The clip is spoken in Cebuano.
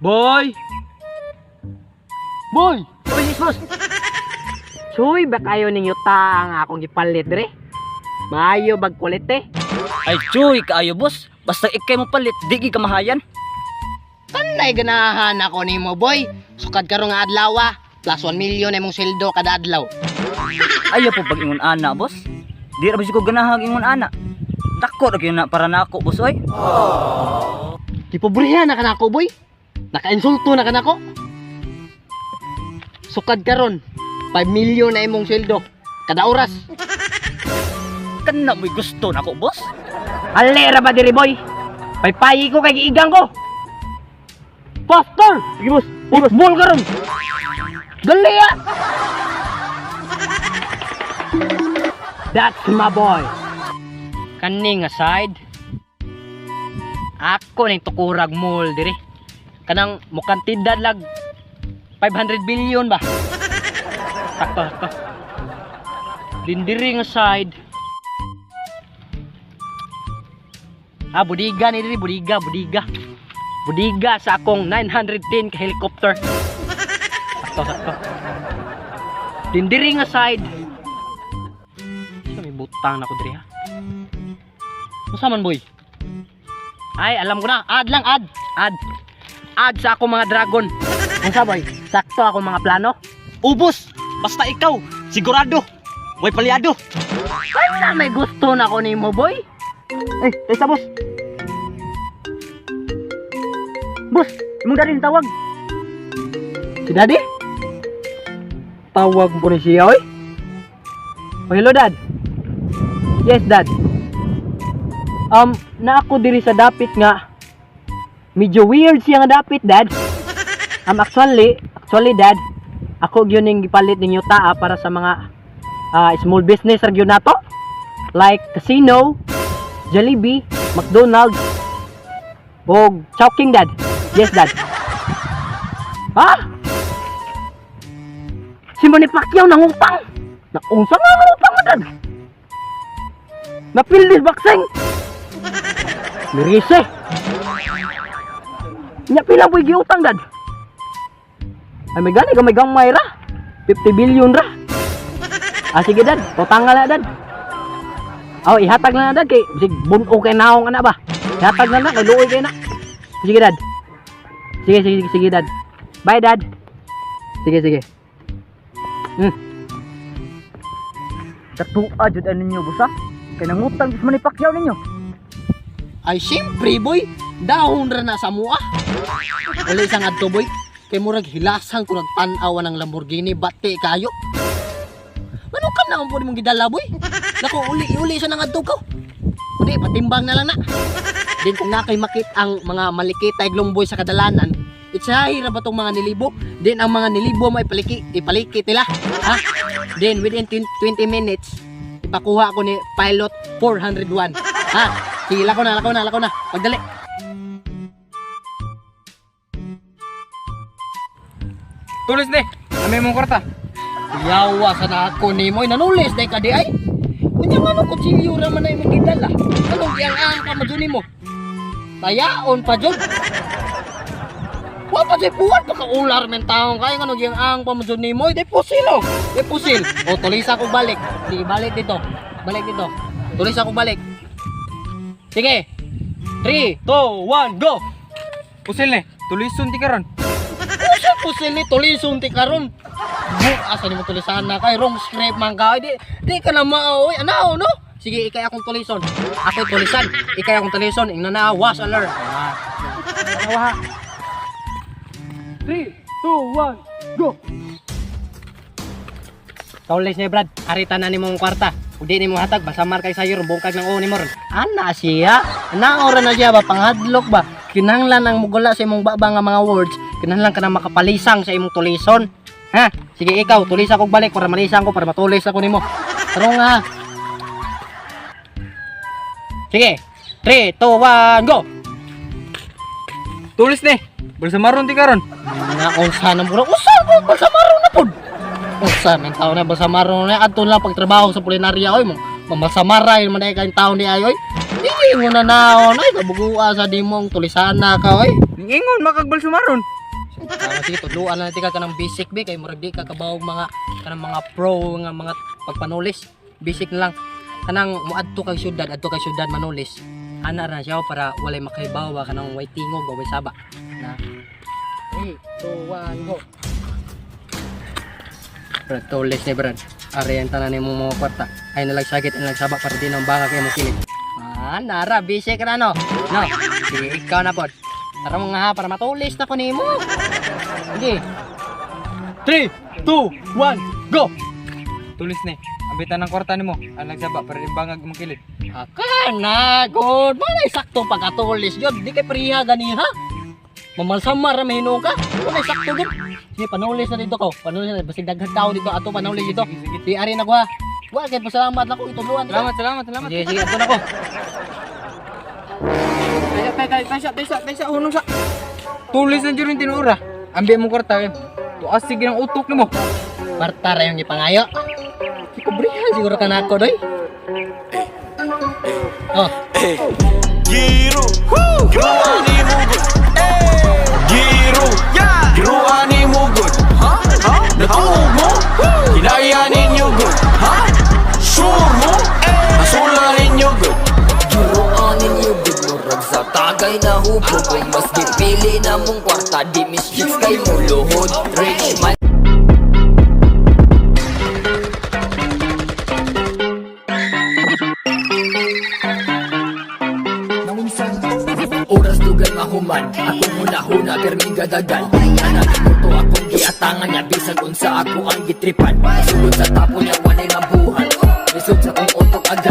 Boy! Boy! Uy, yes, boss. Chuy, ba kayo ninyo ta ang akong gipalit dire? Maayo bag kulit eh. Ay, Chuy, kaayo, boss. Basta ikay mo palit, di gid kamahayan. Kanay ganahan ako nimo, boy. Sukad karon nga adlaw ah. Plus 1 million imong sweldo kada adlaw. Ayaw po pag-ingon ana, boss. Di ra ba ko ganahag ingon ana. Dako ra gyud na para nako, boss oy. Gipobrehan na kanako, boy. Nakainsulto na kanako. Sukad karon, 5 million na imong sweldo kada oras. Kana mo'y gusto nako, boss. Alera ba diri, boy? Paypayi ko kay giigang ko. Faster! Sige, boss! Football karon. Dali ah! That's my boy. Kani nga side. Ako ning tukurag mall diri. Kanang mukantidad lag 500 billion ba? Sakto, sakto. Dindiri nga side. Ah, budiga ni diri, budiga, budiga. Budiga sa akong 910 ka helicopter. Sakto, sakto. Dindiri nga side. Sa may butang na ko diri ha. Unsa man, boy? Ay, alam ko na. Add lang, add. Add. Add sa akong mga dragon. Unsa, boy? Sakto akong mga plano. Ubos, basta ikaw, sigurado. Way palyado. Kaya may gusto na ko nimo, boy. Ay, taysa, boss. Boss, imong daddy tawag. Si Daddy? Tawag mo ni siya, oy. Oh, hello, Dad. Yes, Dad. Na ako diri sa dapit nga. Medyo weird siya nga dapit, Dad. Actually, Dad, ako gyud ning gipalit ninyo taa para sa mga small business ra gyud nato. Like casino, Jollibee, McDonald's, og Chowking, Dad. Yes, Dad. Ha? Si Manny Pacquiao nangutang. Naunsa nga nangutang mo, Dad? Napildis boxing. Mirise. Nya pila boy giutang, Dad? Ay may gani ka may gamay ra. 50 billion ra. Ah, sige, Dad, tutang na, Dad. Aw, ihatag na na, Dad, kay sig buno kay naong ana ba. Ihatag na na kay luoy kay na. Sige, Dad. Sige, sige, sige, Dad. Bye, Dad. Sige, sige. Katua jud ani ninyo, boss ha. Kay nangutang jud man ni Pacquiao ninyo. Ay, siyempre, boy. Dahon ra na sa mua. Wala isang adto, boy. Kay murag hilasan ko nagtan-awa ng Lamborghini, bati kayo. Ano ka na ang pwede mong gidala, boy? Nako, uli, uli siya ng adto ko. Kundi, patimbang na lang na. Din kung nakay makit ang mga malikita iglong boy sa kadalanan, itsahay ra ba tong mga nilibo? Din ang mga nilibo mo ipaliki, ipalikit nila. Ha? Then within 20 minutes, ipakuha ko ni Pilot 401. Ha? Sige, lako na, lako na, lako na. Pagdali. Tulis ni! Ano imong kwarta? Yawa sa na ako ni mo, nanulis day ka di ay. Unya man ko kutsilyo ra man ay imong gidala. Anong giyang ka mo mo? Tayaon pa jud. Wa pa jud puwat pa ka ular men taong kay ngano giyang pa mo jud nimo. Di pusil oh. Di pusil. O tulis ako balik. Sige, balik dito. Balik dito. Tulis ako balik. Sige. 3, 2, 1, go. Pusil ni! Tulison ti karon. Usa pusil ni tulison ti karon. Bu, asa nimo tulisan na kay wrong script man ka. Di di ka na maoy. Ano no? Sige, ikay akong tulison. Ako tulisan. Ikay akong tulison. Ingna na was alert. Tanawa. 3, 2, 1, go! Tulis ni Brad. Arita na nimo ang kwarta. Ug di nimo hatag basamar kay sayo bungkag ng uo nimo ron. Ana siya. Ana ora na siya ba panghadlok ba? Kinahanglan ang mugula sa imong baba nga mga words. Kinahanglan ka na makapalisang sa imong tulison. Ha? Sige ikaw, tulis ako balik para malisang ko para matulis ako nimo. Taro nga. Sige. 3, 2, 1, go. Tulis ni! Balsamaron ti karon. Nga unsa na mura usa ko balsamaro na pud. Unsa man taon na balsamaro na adto lang pagtrabaho sa pulinarya oy mo. Mamalsamara man ay kayong taon ni ay oy. Dili mo na naon ay kabugua sa dimong tulisana ka oy. Ningingon makagbal sumaron. Ah, sige, tudluan na natin ka kanang basic be kay murag di ka kabawog mga kanang mga pro nga mga pagpanulis. Basic na lang. Kanang muadto kag syudad, adto kag syudad manulis. Ana ra na siya para walay makaibaw ba kanang way tingog ba way saba. Na. 3, 2, 1, go. Brad, tulis ni Brad. Ari ang tanan nimo mga kwarta. Ay nalag sakit, ay nalag saba para di nang bangag imong kilid. Ah, nara, basic ra no. No. Sige, ikaw na pod. Tara mo nga ha, para matulis na ko nimo. Sige. 3, 2, 1, go! Tulis ni. Ambitan ng kwarta nimo. Ang nagsaba para di bangag imong kilid. Aka na, good. Malay sakto pagkatulis yun. Di kay priha gani ha. Mamalsamar ra may ka. Malay sakto gud. Sige, panulis na dito ko. Panulis na. Basig daghang tao dito. Ato panulis dito. Sige, sige. Di ari na ko ha. Wa kay pasalamat na ko ituluan. Salamat, salamat, salamat. Sige, sige, ato na ko. Taysa, taysa, taysa, taysa, taysa, hunong sa. Tulis na dyan yung tinuura. Ambi mo kwarta eh. Tuas sige ng utok nimo. Kwarta ra yung gipangayo. Kubrihan siguro ka nako doy. Oh, Giro, giruan ni mugod. Giro, giruan ni mugod. Natuog mo, kinaya ninyo good. Sure mo, nasula ninyo good. Giruan ninyo gud murag sa tagay na hubog. Kung mas gipili na mong kwarta, di mis chicks kay muluhod. Rich man. Oras dugan mahuman. Akong huna-huna perming gadagan. Anak mo to akong giatangan niya. Bisan unsa ako ang gitripan. Sulod sa tapo niya walay mabuhan. Lisod sa kong utok agay.